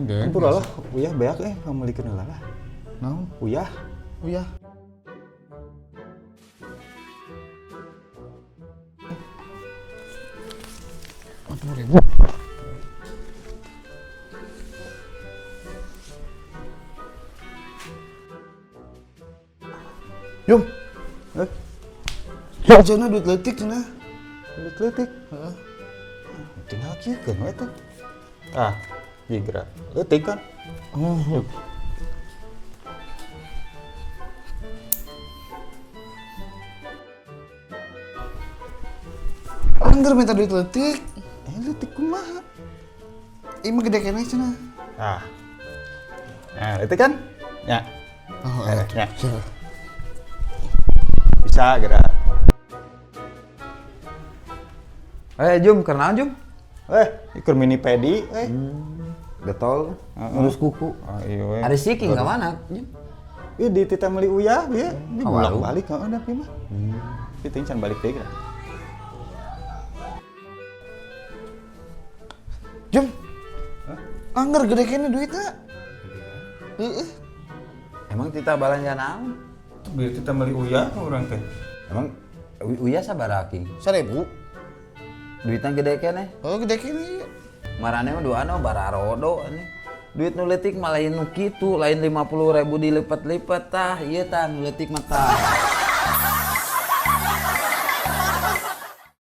Geng. Ampura lah, uyah beak ngameulikeun heula lah. Naon? Uyah. Uyah. 40.000. Jum. Eh, Cenah duit leutik cenah. duit leutik. Heeh. Tinggal kieu we teh. Ah, jigra. Leutik kan? Oh. Angger minta duit leutik. Eh, leutik kumaha? Ieu mah gede keneh cenah. Ah. Nah, leutik kan? Ya. Oh, Ya. Bisa gerak. Eh, Jum, kenal Jum? Eh, ikur mini pedi, eh. Getol, ngurus kuku. Ah, iya we. Ada siki nggak mana, Jum? Ih, di tita meuli uyah, ieu. Di Oh, bolak warung. balik heeh da ieu mah. Ieu can balik deui geura. Jum. Angger gede keneh duitna. Heeh. Emang tita balanja naon? Di tita meuli uyah urang teh. Emang uyah sabaraha king? 1.000. Duitnya gede keneh. Oh, gede keneh. Marane mah duaan mah bararodo ini. Duit nu leutik mah lain nu kitu, lain 50.000 dilipat-lipat tah, ieu tah nu leutik mah tah.